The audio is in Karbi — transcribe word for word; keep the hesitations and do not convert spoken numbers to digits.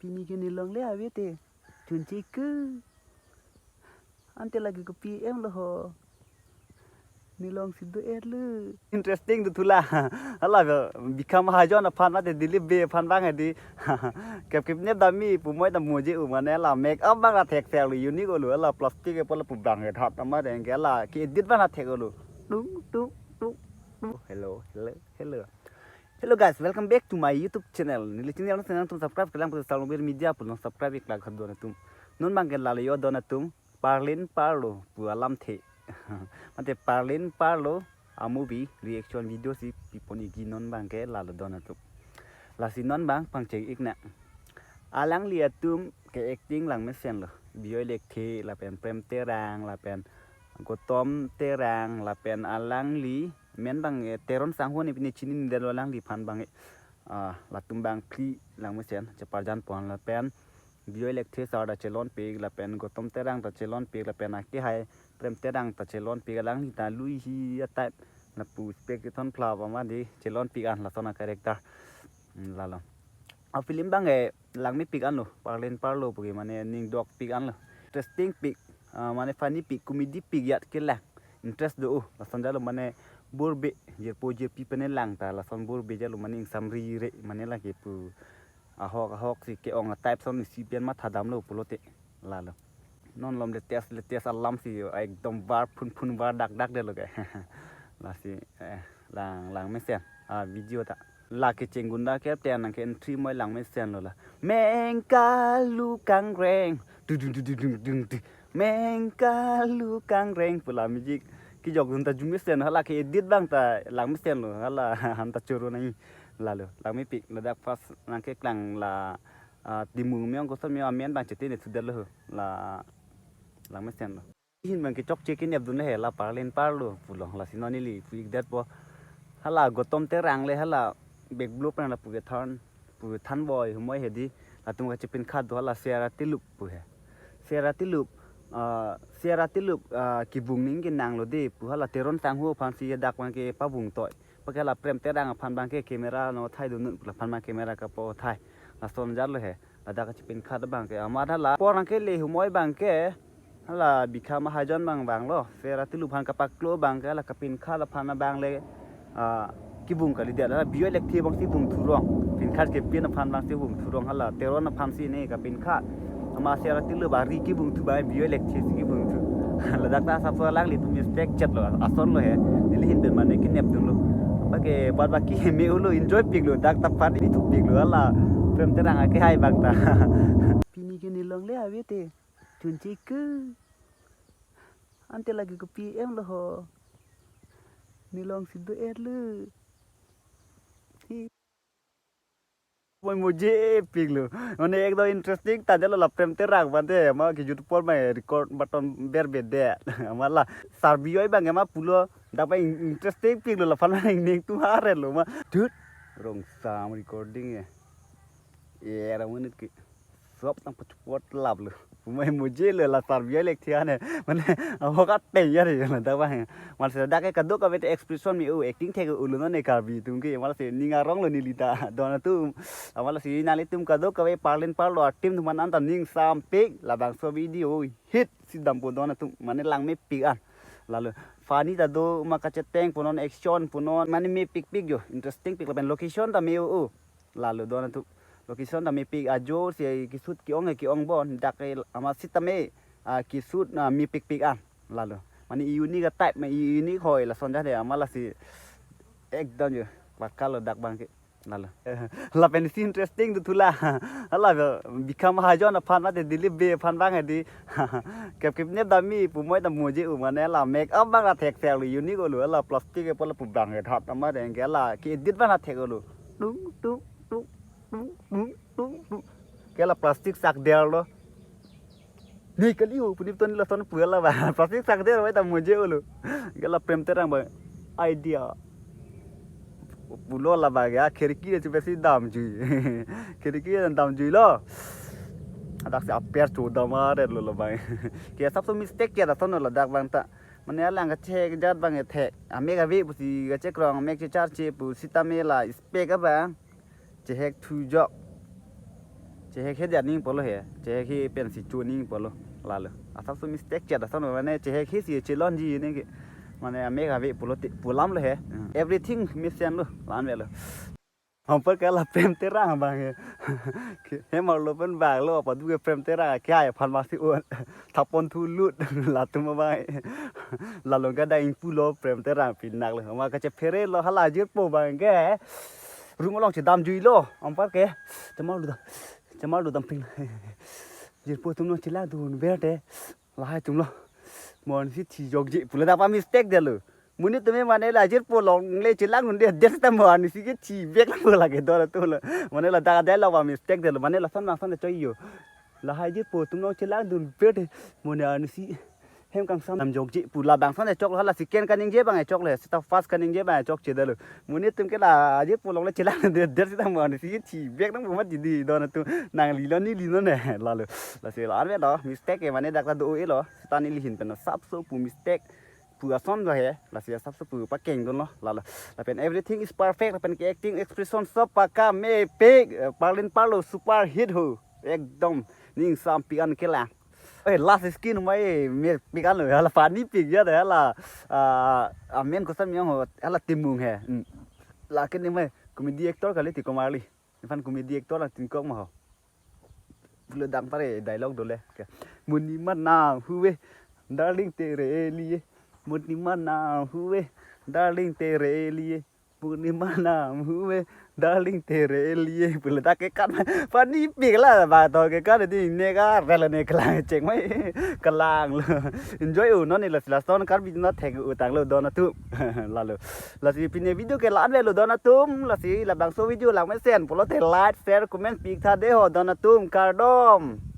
Pini ke nelong le ave te. Chunche ke. Ante lagi ke P M lo ho. Nelong si do-et lo. Interesting do thula. Hala, Bikram Mahajon aphan mate Dilip Bey aphan bang hedi. Kep kep nep dami pu moi ta moje u mane la make up bang la thek thek lo unique lo la plastic e pola pu bang he that ama deng ke la ke edit bang la thek lo. Tung tung tung tung. Hello, hello, hello. Hello guys, welcome back to my YouTube channel. Neli channel na nangtum subscribe kelang pu Salongbir Media pu nang subscribe ik lak khadon atum. Non bang ke lale yo don atum. Parlin Parlo pu alamthe. Mate Parlin Parlo a movie reaction video si pipon igi non bang ke lalo don atum. Lasi non bang pangcheng ik na. Alangli atum ke acting lang mesen lo. Bijoy Lekthe lapen Prem Terang lapen Gautam Terang lapen alangli men bang eh, Teron Sangho ne pine chini ni dalo alangli phan bang eh, ah, latum bang kli lang mesen cheparjan pon lapen Bijoy Lekthe sar ta chelonpik lapen Gautam Terang ta chelonpik lapen akehai Prem Terang ta chelonpik alangli ta lui hi a type lapu spek kethon phlap ama di chelonpik an lason a character. Hmm, lalo. A film bang eh lang mepik an lo, Parlin Parlo pu ke mane ning dokpik an lo. Interesting pik, ah, mane funny pik, comedy pik yat ke lang. Interest do uh, lason jalo mane bor be, jirpo jirpi pene lang ta, lason bor be jalo mane ingsamri re, mane lagi pu ahok ahok si ke-ong a type son si pian matha damlo pulote lalo. Non lom latest latest alam si ekdom var phun phun var dak dak de lo ke. Lasi eh, lang lang mesen. Ah, video ta. La kecheng gunda ke te nang ke entry moi lang mesen lo la. Mengkalu kangreng. Du du du du du du du. Mengkalu kangreng pu la music. Kijok gunda jumesen hala ke edit bang ta lang mesen lo. Hala han ta choro nai. Lalo, lang mepik, ladak pas nang ke klang la, ah, Timung Meong koson Meong amen bang chete ne sudet lo, la, lang mesen lo. Hin bang ke chokche ke nep dun le he, la Parlin Parlo pulo, lasi non neli pu ik det po. Hala Gautam Terang le hala back blow pen lapu kethan, pu than boi humoi hedi, latum kachepin khat do hala Sera Tilup pu he. Sera Tilup, ah, Sera Tilup, ah, kibung ning ke nang lo de, pu hala Teron Sangho aphan si dak bang ke pabung toi. Pake la Prem Terang aphan bang ke camera no thai dunun pu la aphan bang camera kapo thai. Lason jalo he. Ladak kachepin khat bang ke amat hala. Por nang ke le humoi bang ke. Hala Bikram Mahajon bang bang lo. Sera Tilup aphan kapaklo bang ke la kapin khat aphan bang le. Ah, kibung kalidet hala Bijoy Lekthe bang si bung thurong. Pin khat ke pin aphan bang si bung thurong hala Teron aphan si ne kapin khat. Ama Sera Tilup bari kibung thu bang Bijoy Lekthe si kibung thu. Ladak ta asap so alanglitum mistake chet lo, ason lo he. Neli hin pen mane kinep dun lo. Bake bad baki me ulo enjoy pik lo, dak ta party thu pik lo hala. Prem Terang akehai bang ta. Pini ke nelong le ave te. Chunche ke. Ante lagi ke P M lo ho. Nelong si do-et lo. Hi. Moi moje pik lo. Mane ekdom interesting ta jalo la Prem Terang bante ma ke jut por mai record button ber be de. Ama la Sarbiyoi bang ma pulo dak pa in- interesting pik lo la phan ning tu hare lo ma. Dut rong sam recording e. Era menit ke. Sop tang pachupot lap lo. Moi moje lo la Sarbiyoi Lekthe ane. Mane ahok ateng ya re la dak pa. Mal se dak ke kadok kave te expression me u acting thek u lo ne Karbi atum ke mal se ning arong lo neli ta. Don atum. Amal se nanglitum kadok kave Parlin Parlo a team atum an ta ning sampik labangso video hit si dampo don atum mane lang mepik an. Lalo funny ta do ma kacheteng punon action punon mane mepik pik jo interesting pik lapen location ta me u. Lalo don atum location ta mepik ajo si kisut ke-ong ke-ong bon dak ke ama sitame ah, kisut na mepik pik an lalo. Mane unique a type ma unique hoi lason jade ama lasi ekdom jo pakka lo dak bang ke lalo. Lapen si interesting do thula. Hala Bikram Mahajon aphan mate Dilip Bey aphan bang hedi. Kep kep nep dami pu moi ta moje u mane la make up bang la thek thek lo unique lo la plastic e pola pu bang he that ama deng ke la ke edit bang la thek lo. Tung tung tung tung tung tung tung. Ke la plastic sak der lo. Ni kali ho punip ton lason pu la ba. Plastic sak der ba ta moje ulo. Ke la Prem Terang ba idea. Pulo la ba ya khirki de chupe si dam jui. Khirki de dam jui lo. Dak si aper chu dam are lo la ba. Ke sab so mistake ke da son la dak bang ta. Mane alang kachek jat bang e thek. Amek ave pusi kachekrong amek chechar che pu sitame la spek abang. Chehek thu jok. Chehek he dia ning pulo he. Chehek he pensi chu ning pulo. Lalo. Asap so mistake chet asap mane chehek he si chelonji ne ke. Mane amek ave pulo te pulam lo he. Everything mesen lo. Lan ve lo. Hampar ke la Prem Terang abang he. Hem arlo pen bag lo apa du ke Prem Terang ke ai phan masi un. Thapon thu lut latum abang. Lalong ka dang ingpu lo Prem Terang pinak lo. Ma kachephere lo hala jirpo abang ke. Room along chedam jui lo. Hampar ke. Chemar lu dam. Chemar lu dam ping. Jirpo atum lo chelang dun berte. Lahai atum lo. Mo arnisi thi jokje pulo dak pa mistake det lo. Monit atum mane la jirpo along le chelang dun det det ta mo arnisi ke thi bek lo lake dor atum lo. Mane ladak adai lo pa mistake det lo. Mane lason lason choi yo. Lahai jirpo atum lo chelang dun berte. Mo ne arnisi hem kangsam dam jokje pu labangson chok lo hala second kaningje abang chok le seta first kaningje abang chokche det lo. Monit atum ke la jirpo along le chelang det det seta mo arnisi thi bek nang mat jidi don atum nangli lo neli lo ne lalo. Lasi la-an ve lo mistake ke mane dak ta do-e lo seta neli ahin pen asap so pu mistake pu ason lo he lasi asap so pu pakeng dun lo lalo. Lapen everything is perfect lapen ke acting expression sob paka mepik, eh, parlin parlo super hit ho ekdom ning sampik an kelang. Eh, last scene mai mepik an lo hala funny pik ya hala, ah, amen kosam yang ho hala Timung he. Hmm. Lake ne mai comedy actor kali ti komarli. Nephan comedy actor lang tingkok ma ho. Pulo dang pare dialogue dole. Ke, "Muni mana huwe, darling tere liye. Muni mana huwe, darling tere liye. Muni mana huwe, darling tere liye." Pulo dak ke kan funny pik la ba to ke kan di ne ka rel ne kelang cheng mai kelang lo. Enjoy u non ni la sila son kar bi na thek u tang lo don atum. Lalo. Lasi pine video ke la-an ve lo don atum. Lasi labangso video lang mesen pulote like, share, comment pik tha de ho don atum. Kardom.